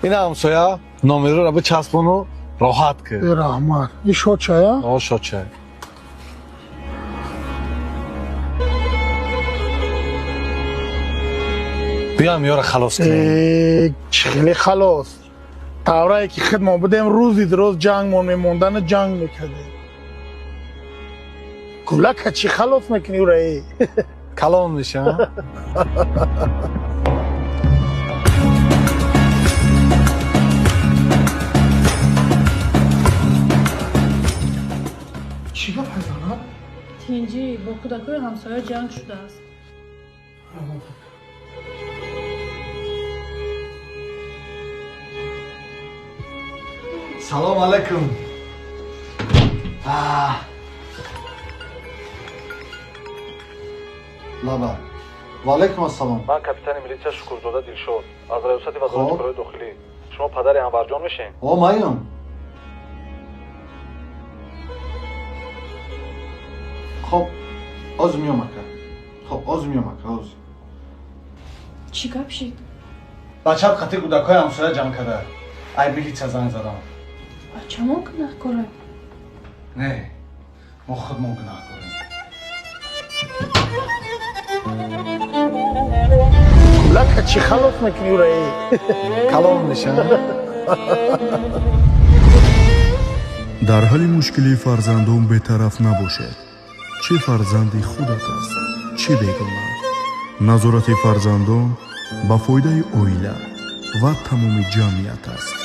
Ина ҳамсоя номерро бичаспону роҳат кӣ. Э, раҳмат. И шочая? О, шочай. Биям ёра халос кунем. Э, чӣ хеле халос. Таврае ки худмон будем, рӯзи дроз ҷангмон мемондану ҷанг мекардем. Кулака чӣ халос мекунӣ ура? Э? Калон меша. Чӣ гап ҳайзанат? Тинҷӣ, бо кӯдакҳои ҳамсоя ҷанг шудааст. Салом алайкум. Лаба. Ва алайкум ассалом. Ман капитани милитсия Шукурзода Дилшод аз раёсати вазорати Хоб. корҳои дохилӣ. Шумо падари Анварҷон мешен? О, маям. Хоб, оз меом ака. Хоб, оз меом ака, оз. Чӣ гап шид? Бачат қати кӯдакҳои ҳамсоя ҷанг карда. Ай милитсия занг задам. Бачамон гунаҳкоранд? Не, мо худмон гунаҳкорем. Кулака чӣ халос мекунӣ ура? Э? Калон меша. Дар ҳалли мушкилии фарзандон бетараф набошед, чӣ фарзанди худат аст, чӣ бегона. Назорати фарзандон ба фоидаи оила ва тамоми ҷамъият аст.